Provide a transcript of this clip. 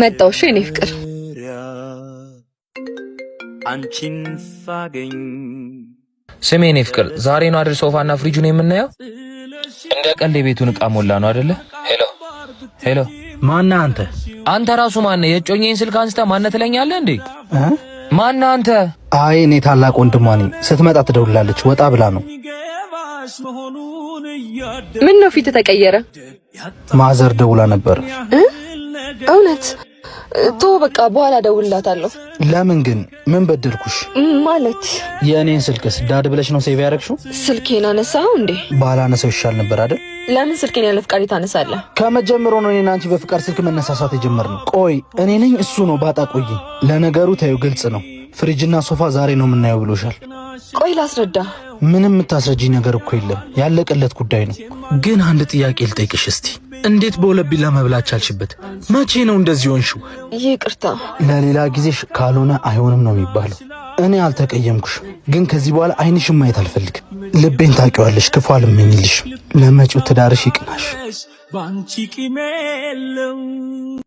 መጣው። እሺ የኔ ፍቅር። አንቺን ሳገኝ ስሜ የኔ ፍቅር፣ ዛሬ ነው አይደል ሶፋና ፍሪጁን የምናየው? እንደ ቀልድ የቤቱን እቃ ሞላ ነው አይደለ? Hello hello። ማነህ አንተ? አንተ ራሱ ማነህ? የእጮኛዬን ስልክ አንስተህ ማነህ ትለኛለህ እንዴ? ማነህ አንተ? አይ፣ እኔ ታላቅ ወንድሟ ነኝ። ስትመጣ ትደውላለች። ወጣ ብላ ነው። ምን ነው ፊት ተቀየረ? ማዘር ደውላ ነበር። እውነት? ቶ በቃ በኋላ እደውልላታለሁ። ለምን ግን? ምን በደልኩሽ? ማለት? የእኔን ስልክስ dad ብለሽ ነው save ያደረግሽው? ስልኬን አነሳኸው እንዴ? ባላነሳው ይሻል ነበር አይደል? ለምን ስልኬን ያለ ፍቃድ ታነሳለህ? ከመጀመሩ ነው እኔና አንቺ በፍቃድ ስልክ መነሳሳት የጀመርነው። ቆይ እኔ ነኝ እሱ ነው ባጣ ቆይ። ለነገሩ ታዩ ግልጽ ነው። ፍሪጅና ሶፋ ዛሬ ነው የምናየው ብሎሻል። ቆይ ላስረዳ። ምንም የምታስረጂኝ ነገር እኮ የለም። ያለቀለት ጉዳይ ነው። ግን አንድ ጥያቄ ልጠይቅሽ እስቲ። እንዴት በሁለት ቢላ መብላት ቻልሽበት? መቼ ነው እንደዚህ ሆንሽው? ይቅርታ። ለሌላ ጊዜሽ ካልሆነ አይሆንም ነው የሚባለው። እኔ አልተቀየምኩሽ፣ ግን ከዚህ በኋላ ዓይንሽን ማየት አልፈልግም። ልቤን ታውቂዋለሽ፣ ክፉ አልመኝልሽም። ለመጪው ትዳርሽ ይቅናሽ። ባንቺ ቂም የለም።